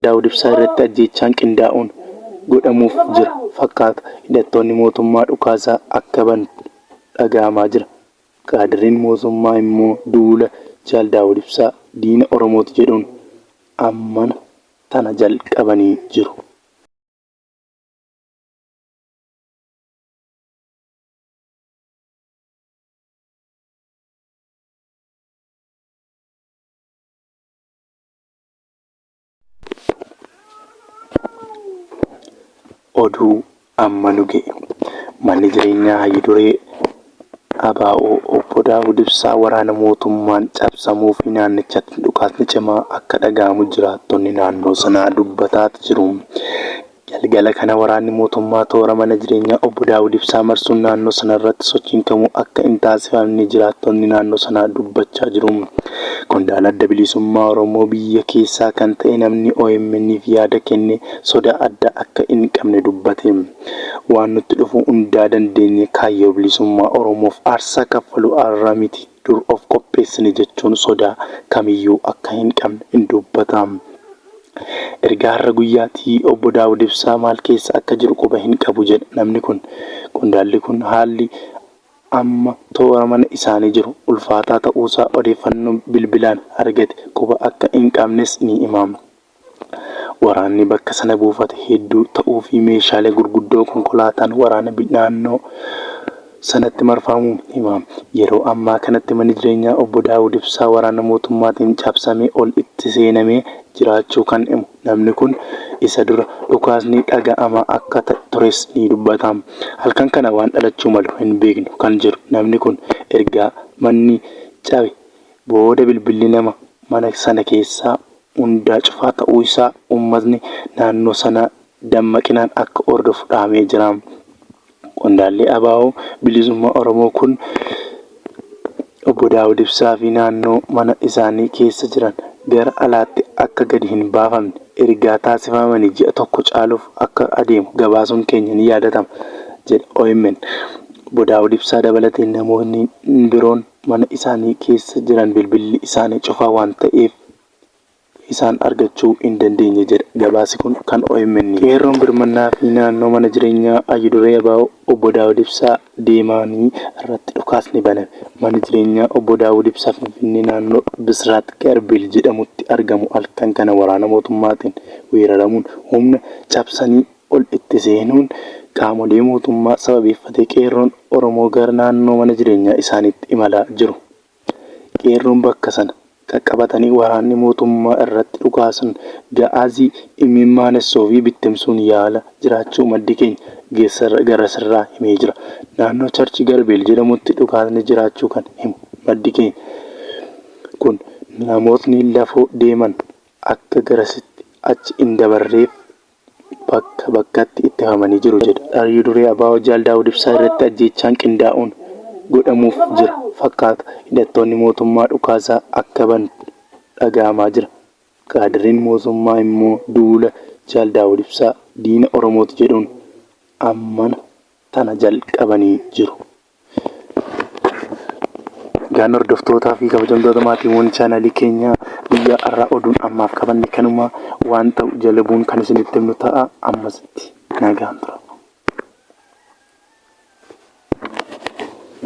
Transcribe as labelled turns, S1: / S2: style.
S1: Daawud Ibsaa irratti ajjeechaan qindaa'uun godhamuuf jira fakkaata. Hidhattoonni mootummaa dhukaasa akka banu dhaga'amaa jira. Kaadireen mootummaa immoo duula Jaal Daawud Ibsaa diina Oromooti jedhuun ammana tana jalqabanii jiru. Oduu amma nu ga'e. Manni jireenyaa Hayyu Duree ABO Obbo Daawud Ibsaa waraana mootummaan cabsamuu fi naannichatti dhukaasni cimaa akka dhaga'amu jiraattonni naannoo sanaa dubbataat jiru. Galgala kana waraanni mootummaa toora mana jireenyaa Obbo Daawud Ibsaa marsuun naannoo sanarratti sochiin kamuu akka hin taasifamne jiraattonni naannoo sanaa dubbachaa jiru. Qondaala Adda Bilisummaa Oromoo biyya keessaa kan ta'e namni OMN'f yaada kenne sodaa addaa akka hin qabne dubbate. Waan nutti dhufu hundaa dandeenyee kaayyoo bilisummaa Oromoof aarsaa kaffaluu har'a miti dur of qopheessine jechuun sodaa kamiyyuu akka hin qabne dubbata. Erga har'a guyyaatii Obbo Daawud Ibsaa maal keessa akka jiru quba hin qabu jedha namni kun. Qondaalli kun haalli amma toora mana isaanii jiru ulfaataa ta'uusaa odeeffannoo bilbilaan argate quba akka hin qabnes ni hima. Waraanni bakka sana buufate hedduu ta'uu fi meeshaalee gurguddoo konkolaataan waraana naannoo sanatti marfamuu hima. Yeroo ammaa kanatti manni jireenyaa Obbo Daawud Ibsaa waraana mootummaatiin cabsamee ol itti seenamee jiraachuu kan himu namni kun, isa dura dhukaasni dhaga'amaa akka tures ni dubbata. Halkan kana waan dhalachuu malu hin beeknu kan jedhu namni kun, erga manni cabe booda bilbilli nama mana sana keessaa hundaa cufaa ta'uu isaa uummatni naannoo sanaa dammaqinaan akka hordofu dhaamee jira. Qondaalli ABO Bilisummaa Oromoo kun Obbo Daawud Ibsaa fi naannoo mana isaanii keessa jiran gara alaatti akka gadi hin baafamne ergaa taasifamanii ji'a tokko caaluuf akka adeemu gabaasuun keenya ni yaadatama jedha omn. Obbo Daawud Ibsaa dabalatee namootni biroon mana isaanii keessa jiran bilbilli isaanii cufaa waan ta'eef isaan argachuu hin dandeenye jedha gabaasi kun kan omn. Qeerroon birmannaa fi naannoo mana jireenyaa Hayyu Duree ABO Obbo Daawud Ibsaa deemanii irratti dhukaasni baname. Manni jireenyaa Obbo Daawud Ibsaa Finfinnee naannoo Bisraat Garbil jedhamutti argamu halkan kana waraana mootummaatiin weeraramuun humna cabsanii ol itti seenuun qaamolee mootummaa sababeeffatee qeerroon Oromoo gara naannoo mana jireenyaa isaaniitti imalaa jiru. Qeerroon bakka sana qaqqabatanii waraanni mootummaa irratti dhukaasuun ga'aazii imimmaanessuu fi bittimsuun yaala jiraachuu maddi keenya garasirraa himee jira. Naannoo Charchi Garbeel jedhamutti dhukaasni jiraachuu kan himu maddi keenya kun namootni lafoo deeman akka garasitti achi hin dabarreef bakka bakkatti ittifamanii jiru jedha. Hayyu Duree ABO Jaal Daawud Ibsaa irratti ajjeechaan qindaa'uun godhamuuf jira fakkaata. Hidhattoonni mootummaa dhukaasa akka banu dhaga'amaa jira. Kaadireen mootummaa immoo duula Jaal Daawud Ibsaa diina Oromooti jedhuun ammana tana jalqabanii jiru. Egaan hordoftootaa fi kabajamtoota maatiiwwan chaanaalii keenyaa guyyaa har'aa oduun ammaaf qabanne kanuma waan ta'u jala bu'uun kan isinitti himnu ta'a. Ammasitti nagaan tura.